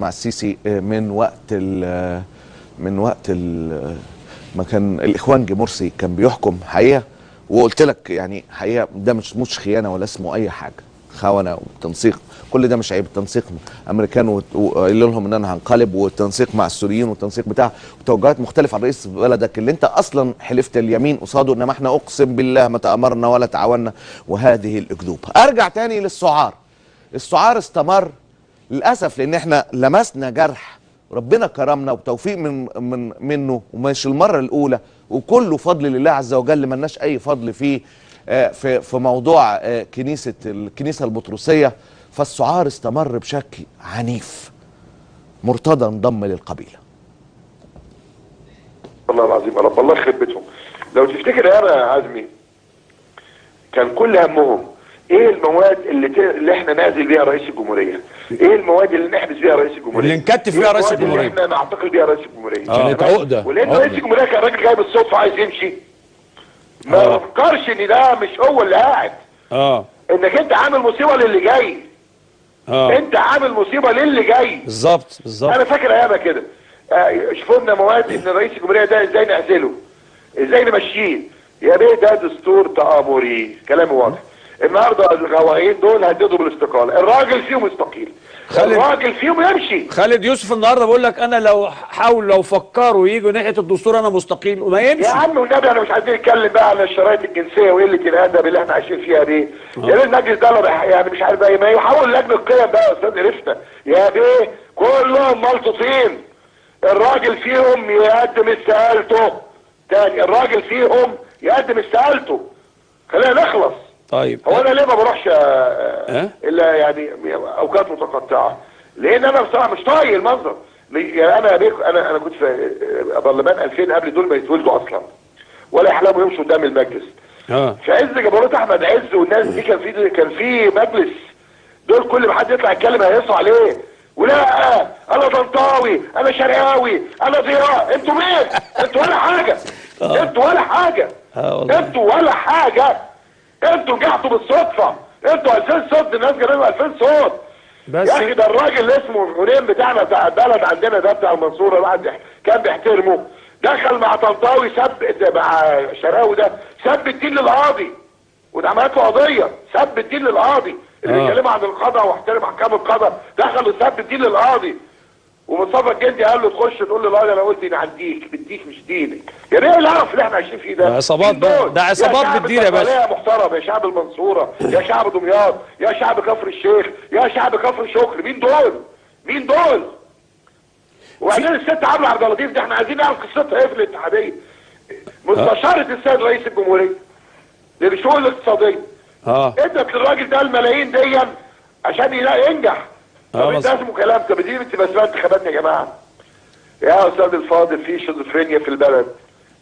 مع السيسي من وقت من وقت ما كان الاخوانجي مرسي كان بيحكم حقيقة، وقلت لك يعني حقيقة ده مش خيانة ولا اسمه اي حاجة، خونه وتنسيق كل ده مش عيب. التنسيق امريكان وقال لهم ان انا هنقلب، والتنسيق مع السوريين والتنسيق بتاع وتوجهات مختلفة عن رئيس بلدك اللي انت اصلا حلفت اليمين قصاده، انما احنا اقسم بالله ما تامرنا ولا تعاوننا وهذه الاكذوبه. ارجع تاني للسعار. السعار استمر للاسف لان احنا لمسنا جرح، ربنا كرمنا وبتوفيق من من منه، ومش المرة الاولى، وكله فضل لله عز وجل، ملناش اي فضل فيه في موضوع كنيسة الكنيسة البطرسيه. فالسعار استمر بشكل عنيف. مرتضى انضم للقبيلة. والله العظيم يا رب الله يخرب بيتهم. لو تفتكر يا عزمي كان كل همهم ايه المواد اللي احنا نعزل بيها رئيس الجمهورية؟ ايه المواد اللي نحبس بيها رئيس الجمهورية؟ اللي نكتف بيها رئيس الجمهورية، اللي احنا نعتقل بيها رئيس الجمهورية. كانت عقده. ولان رئيس الجمهورية كان راجل جاي بالصدفة عايز يمشي، ما فكرش ان ده مش هو اللي قاعد. انك انت عامل مصيبة للي جاي. انت عامل مصيبة للي جاي. بالظبط بالظبط. انا فاكر ايامها كده، شوفوا لنا مواد ان رئيس الجمهورية ده ازاي نعزله، ازاي نمشيه. يا بيه ده دستور تآمري، كلامي واضح. النهارده الغوايين دول هددوا بالاستقاله، الراجل فيهم يستقيل، الراجل فيهم يمشي. خالد يوسف النهارده بيقول لك انا لو حاول لو فكروا يجوا ناحية الدستور انا مستقيل وما يمشي. يا عم والنبي انا مش عايزين نتكلم بقى على الشرايط الجنسية وقلة الادب اللي احنا عايشين فيها دي. يا ريت المجلس ده يعني مش عارف بقى ما يحول لجنة القيم بقى يا استاذ قرفنا يا بيه. كلهم ملطوطين، الراجل فيهم يقدم استقالته تاني، الراجل فيهم يقدم استقالته، خلينا نخلص. طيب هو انا ليه ما بروحش الا يعني اوقات متقطعه؟ لان انا بصراحة مش طايق المنظر. يعني انا كنت في برلمان 2000 قبل دول ما يتولدوا اصلا ولا يحلموا يمشوا قدام المجلس. في عز جبروت احمد عز والناس دي كان في مجلس، دول كل ما حد يطلع يتكلم هيقصوا عليه، ولا انا طنطاوي، انا شرقاوي، انا ضياء. انتوا مين؟ انتوا ولا حاجة. انتوا ولا حاجة. انتوا ولا حاجة. انتوا نجحتوا بالصدفة، انتوا 2000 صوت، الناس جابوا 2000 صوت. بس يا اخي ده الراجل اللي اسمه غنيم بتاعنا بتاع البلد عندنا ده بتاع المنصورة، الواحد كان بيحترمه، دخل مع طنطاوي سب مع شراوي ده، سب الدين للقاضي، وده عملت له قضية، سب الدين للقاضي اللي بيتكلموا عن القضاء واحترم احكام القضاء، دخل وسب الدين للقاضي. ومصطفى الجندي قال له تخش تقول للقاضي انا قلت ان عنديك بديك مش دينك. يا ايه القرف اللي احنا عايشين فيه ده؟ عصابات بقى، ده عصابات بالدين يا باشا. يا محترم، يا شعب المنصورة، يا شعب دمياط، يا شعب كفر الشيخ، يا شعب كفر شكر، مين دول؟ مين دول؟ وبعدين الست عبله عبد اللطيف دي احنا عايزين نعرف قصتها ايه في الاتحادية. مستشاره السيد رئيس الجمهورية للشؤون الاقتصادية. ادت للراجل ده الملايين دي عشان ينجح. طب ده اسمه كلام؟ طب دي بتبقى اسمها انتخابات يا جماعة. يا استاذ الفاضل في شيزوفرينيا في البلد،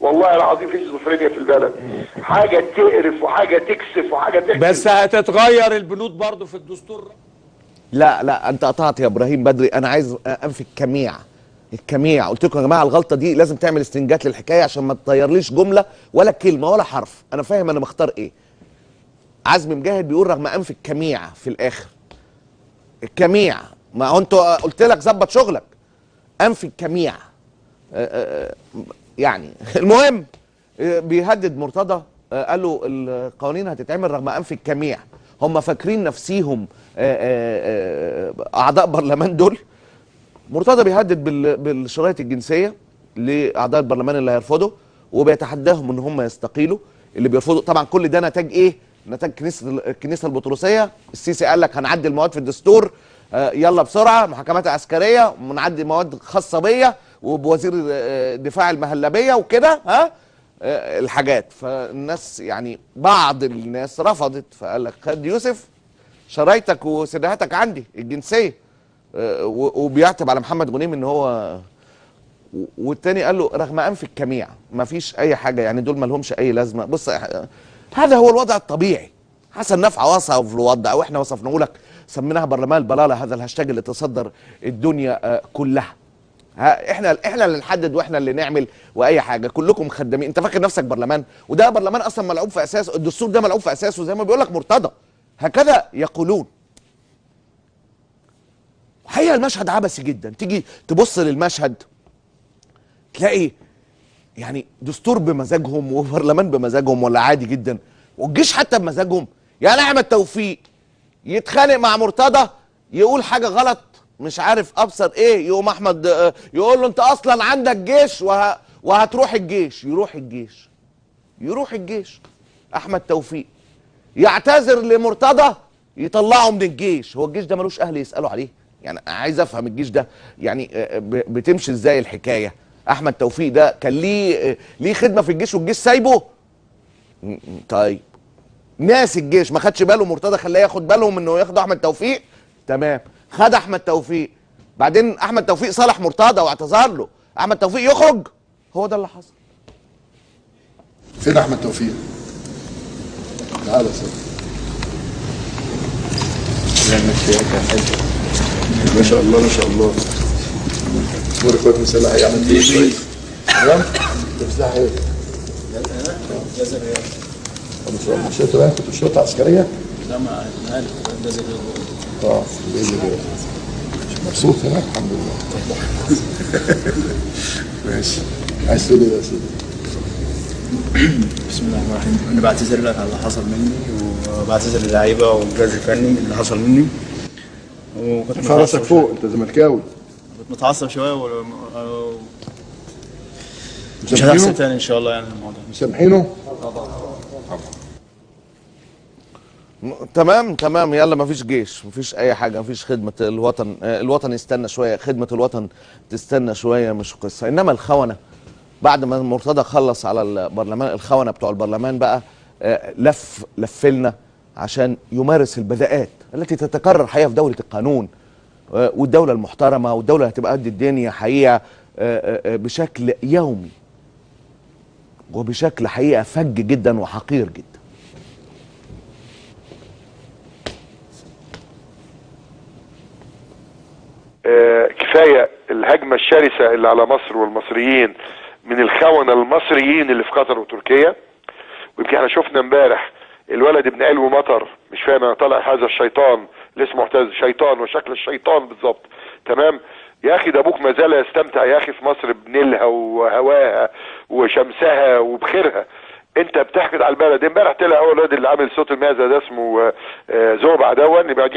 والله العظيم في شيزوفرينيا في البلد، حاجة تقرف وحاجه تكسف وحاجه تكسف. بس هتتغير البنود برضه في الدستور. لا لا انت قطعت يا ابراهيم بدري، انا عايز انفي الكميع. الكميع قلت لكم يا جماعة الغلطة دي لازم تعمل استنجات للحكايه عشان ما تطيرليش جملة ولا كلمة ولا حرف. انا فاهم انا مختار ايه. عزمي مجاهد بيقول رغم انف الكميع في الاخر. الكميع، ما هو انتوا قلت لك ظبط شغلك. انف الكميع يعني. المهم بيهدد مرتضى، قال له القوانين هتتعمل رغم انف الكميع. هم فاكرين نفسيهم اعضاء برلمان دول. مرتضى بيهدد بالشرايط الجنسية لاعضاء البرلمان اللي هيرفضوا، وبيتحداهم ان هم يستقيلوا اللي بيرفضوا. طبعا كل ده نتاج ايه؟ نتاج الكنيسة البطرسيه. السيسي قال لك هنعدل مواد في الدستور، يلا بسرعة، محاكمات عسكرية، ونعدل مواد خاصة بيا وبوزير دفاع المهلبيه وكده، ها الحاجات. فالناس يعني بعض الناس رفضت، فقال لك خد يوسف شرايطك وسدهاتك عندي الجنسية. وبيعتب على محمد غنيم ان هو، والتاني قال له رغم انف الكميع ما فيش اي حاجة، يعني دول ما لهمش اي لازمه. بص هذا هو الوضع الطبيعي. حسن نفعه وصف الوضع واحنا وصفناه لك، سميناها برلمان البلاله، هذا الهاشتاج اللي تصدر الدنيا كلها. احنا اللي نحدد واحنا اللي نعمل واي حاجة، كلكم خدامين. انت فاكر نفسك برلمان؟ وده برلمان اصلا ملعوب في اساسه، الدستور ده ملعوب في اساسه زي ما بيقول لك مرتضى، هكذا يقولون. حقيقة الحقيقة المشهد عبثي جدا. تيجي تبص للمشهد تلاقي يعني دستور بمزاجهم وبرلمان بمزاجهم ولا عادي جدا، والجيش حتى بمزاجهم. يعني احمد توفيق يتخانق مع مرتضى يقول حاجة غلط مش عارف ابصر ايه، يقوم احمد يقول له انت اصلا عندك جيش وهتروح الجيش. يروح الجيش، يروح الجيش. احمد توفيق يعتذر لمرتضى يطلعه من الجيش. هو الجيش ده ملوش اهل يسالوا عليه؟ يعني عايز افهم الجيش ده يعني بتمشي ازاي الحكاية. احمد توفيق ده كان ليه خدمة في الجيش والجيش سايبه. طيب ناس الجيش ما خدش باله، مرتضى خلاه ياخد بالهم انه ياخد احمد توفيق، تمام، خد احمد توفيق. بعدين احمد توفيق صالح مرتضى واعتذر له، احمد توفيق يخرج. هو ده اللي حصل. فين احمد توفيق؟ تعالى يا سيدي. ما شاء الله ما شاء الله. امور اخوات مسلحة ايه؟ عملت ايه؟ تمام؟ تمسح ايه؟ جزر رياض. طب مش شرطه بقى؟ كنت في شرطه عسكرية؟ لا ما عارف، جزر رياض. اه جزر رياض. مبسوط هناك؟ الحمد لله. ماشي. عايز تقول ايه يا سيدي؟ بسم الله الرحمن الرحيم. انا بعتذر لك على اللي حصل مني، وبعتذر للعيبة والجهاز الفني اللي حصل مني. وكنت ارفع راسك فوق، انت زملكاوي. كنت متعصب شوية مش هتحصل تاني ان شاء الله. يعني الموضوع مسامحينه؟ طبعا. تمام تمام، يلا مفيش جيش، مفيش اي حاجة، مفيش خدمة الوطن. الوطن يستنى شوية، خدمة الوطن تستنى شوية، مش قصة. انما الخونة بعد ما مرتضى خلص على البرلمان، الخونة بتوع البرلمان بقى لفلنا عشان يمارس البذاءات التي تتكرر حقيقة في دولة القانون والدولة المحترمة والدولة هتبقى قد الدنيا حقيقة بشكل يومي وبشكل حقيقة فج جدا وحقير جدا. كفاية الهجمة الشرسة اللي على مصر والمصريين من الخونة المصريين اللي في قطر وتركيا. ويمكن احنا شفنا امبارح الولد ابن علو مطر، مش فاهم انا طالع هذا الشيطان اللي اسمه معتز، شيطان وشكل الشيطان بالظبط. تمام يا اخي، ده ابوك ما زال يستمتع يا اخي في مصر بنيلها وهواها وشمسها وبخيرها، انت بتحقد على البلد. امبارح طلع اول الواد اللي عامل صوت المعزه ده اسمه زوبع دون، يبقى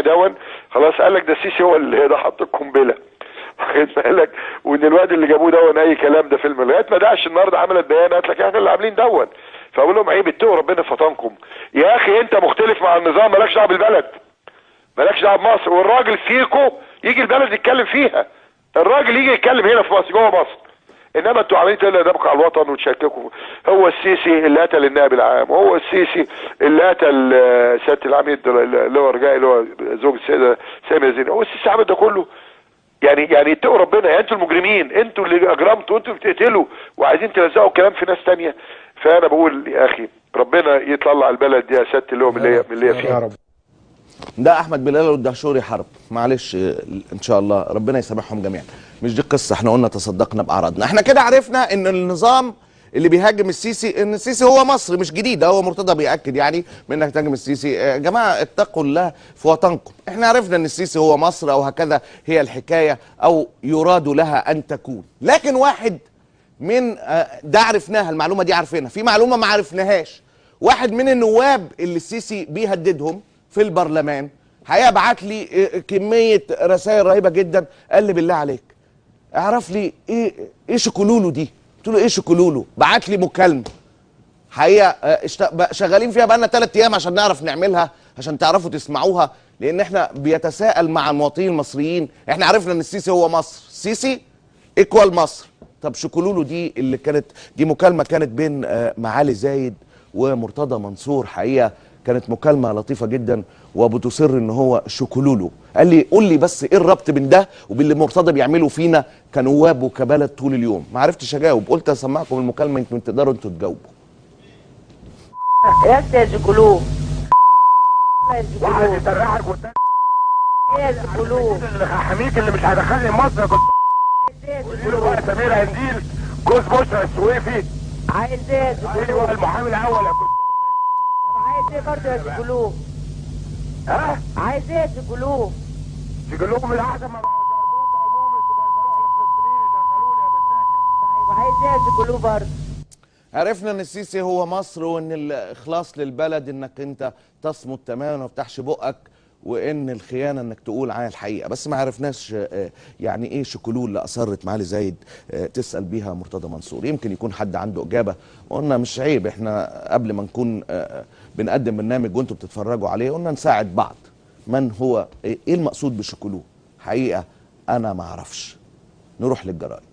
دون خلاص، قال لك ده السيسي هو اللي ده حط القنبلة، واخد بالك، وان الواد اللي جابوه دون اي كلام ده فيلم. لغاية ما داعش النهارده عملت بيان قالت لك احنا اللي عاملين دون. فاقول لهم عيب، اتقوا ربنا في وطنكم يا اخي. انت مختلف مع النظام، مالكش دعوه بالبلد، مالكش دعوه بمصر. والراجل فيكو يجي البلد يتكلم فيها، الراجل يجي يتكلم هنا في مصر جوه مصر. انما انتوا عاملين تقلوا ادبكم على الوطن وتشككوا. هو السيسي اللي قتل النائب العام، وهو السيسي اللي قتل سيادة العميد اللي هو رجائي اللي هو زوج السيدة سامية زين، هو السيسي عمل ده كله. يعني اتقوا ربنا، يعني انتوا المجرمين، انتوا اللي اجرمتوا، انتوا اللي بتقتلوا وعايزين تلزقوا الكلام في ناس ثانية. فانا بقول يا اخي ربنا يطلع البلد دي يا سيادة اللي هو من اللي هي فيه يا رب. ده احمد بلال والدهشوري حرب، معلش ان شاء الله ربنا يسامحهم جميعا. مش دي القصة، احنا قلنا تصدقنا باعراضنا. احنا كده عرفنا ان النظام اللي بيهاجم السيسي، ان السيسي هو مصر، مش جديد، هو مرتضى بيأكد يعني من انك تهاجم السيسي. يا جماعة اتقوا الله في وطنكم. احنا عرفنا ان السيسي هو مصر، او هكذا هي الحكاية او يراد لها ان تكون. لكن واحد من ده عرفناها، المعلومة دي عرفناها، في معلومة ما عرفناهاش. واحد من النواب اللي السيسي بيهددهم في البرلمان هيبعت لي كمية رسائل رهيبة جدا، قال لي بالله عليك اعرف لي ايه شكولولو دي. قلت له ايه شكولولو؟ بعت لي مكالمة حقيقة شغالين فيها بقالنا 3 ايام عشان نعرف نعملها، عشان تعرفوا تسمعوها، لان احنا بيتساءل مع المواطنين المصريين. احنا عرفنا ان السيسي هو مصر، السيسي equal مصر. طب شكولولو دي اللي كانت دي مكالمة كانت بين معالي زايد ومرتضى منصور، حقيقة كانت مكالمة لطيفة جدا، وبتصر ان هو شكولولو. قال لي قول لي بس ايه الربط بين ده وباللي مرتضى بيعمله فينا كنواب وكبلد طول اليوم. ما عرفتش اجاوب، قلت اسمعكم المكالمة يمكن تقدروا انتوا تجاوبوا. يا يا شكولو، واحد يسرحك والتاني يا شكولو حميك اللي مش هيدخلني مصر. كنت قولي له بقى سمير قنديل جوز بشرى السويفي. عايز ايه يا شكولو؟ ايوه المحامي الاول. طب عايز ايه برضه يا شكولو؟ ها؟ عايز ايه يا شكولو؟ شكلهم الاحسن ما بقوا شرموطه ومومس وبيروحوا للفلسطينيين يشغلوني يا بتناكر. طيب عايز ايه يا شكلو برضه؟ عرفنا ان السيسي هو مصر، وان الاخلاص للبلد انك انت تصمت تماما وما تفتحش بقك، وان الخيانة انك تقول عن الحقيقة. بس ما عرفناش يعني ايه شكلو اللي اصرت معالي زايد تسال بيها مرتضى منصور. يمكن يكون حد عنده اجابه. قلنا مش عيب، احنا قبل ما نكون بنقدم برنامج وانتم بتتفرجوا عليه قلنا نساعد بعض. من هو، ايه المقصود بشكلو؟ حقيقة انا ما اعرفش. نروح للجرائد.